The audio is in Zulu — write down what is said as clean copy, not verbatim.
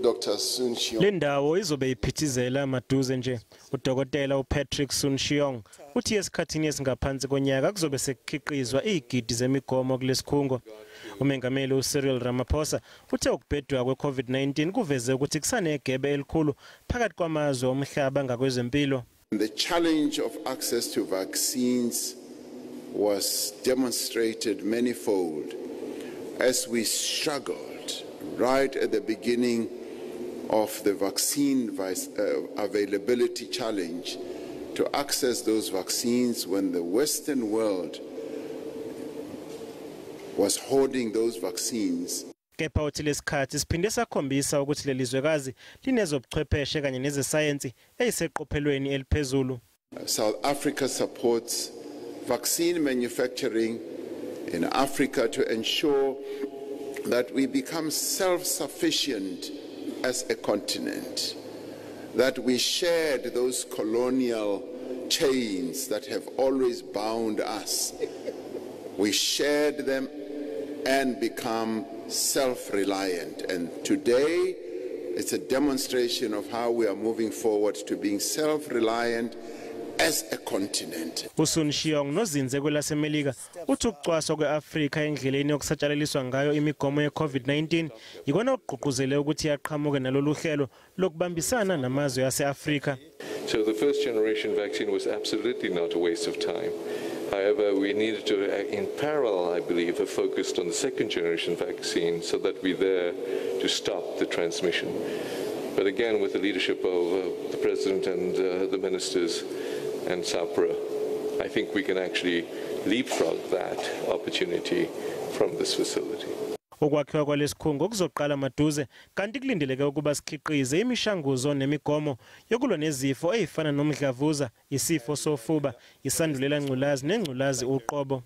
Dr. Soon-Shiong. Le ndawo izobe iphithizela maduze nje. Udokotela uPatrick Soon-Shiong uthi esikhathini esingaphansi konyaka kuzobe sekukhiqizwa izigidi zemigomo kulesikhungo. Umengameli uCyril Ramaphosa uthe ukubhedwa kwe-COVID-19 kuveze ukuthi kusanegebe elikhulu phakathi kwamazwe omhlaba ngakwezempilo. The challenge of access to vaccines was demonstrated manifold as we struggled right at the beginning of the vaccine availability challenge to access those vaccines when the Western world was hoarding those vaccines. Kepha uthi lesikhathi siphinde sakhombisa ukuthi leli zwekazi linezobuchwepheshe kanye nezesayensi eyiseqophelweni eliphezulu. South Africa supports vaccine manufacturing in Africa to ensure that we become self-sufficient as a continent, that we shed those colonial chains that have always bound us. We shed them and become self-reliant. And today, it's a demonstration of how we are moving forward to being self-reliant as a continent. USoon-Shiong nozinze kwelaseMelika uthi ukucwaswa kweAfrika endleleni yokusatshalaliswa ngayo imigomo yeCOVID-19 yikona okugqugquzele ukuthi yaqhamuke nalolu hlelo lokubambisana namazwe ase-Afrika. So the first generation vaccine was absolutely not a waste of time. However, we needed to, in parallel, I believe, have focused on the second generation vaccine so that we're there to stop the transmission. But again, with the leadership of the President and the ministers and SAHPRA, I think we can actually leapfrog that opportunity from this facility. Ukwakhiwa kwalesikhungo kuzoqala maduze kanti kulindeleke ukuba sikhiqize imishanguzo nemigomo yokulwa nezifo ezifana nomdlavuza, isifo sofuba, isandulela ngculazi nengculazi uqobo.